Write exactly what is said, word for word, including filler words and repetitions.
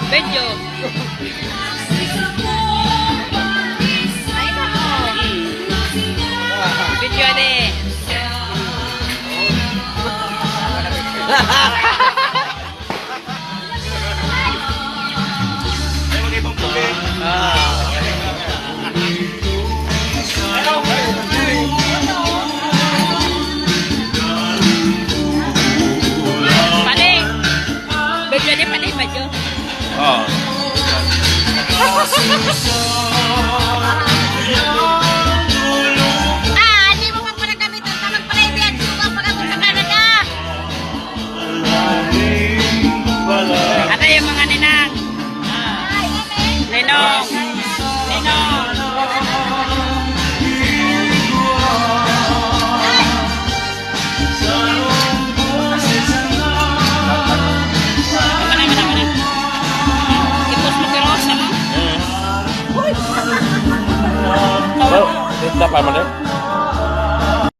Video. Ay, nako. Video ni. Pare. Video ni, pare, video. Oh. Ah, di mo magpanagamit ang tamang pala, hindi ang suga pag ako sa Canada. Ano yung mga ninang? Ninong! Ninong! Wala, wala, wala. Ipos mo, pero sa mo? Mm. Oh, ito pa man eh.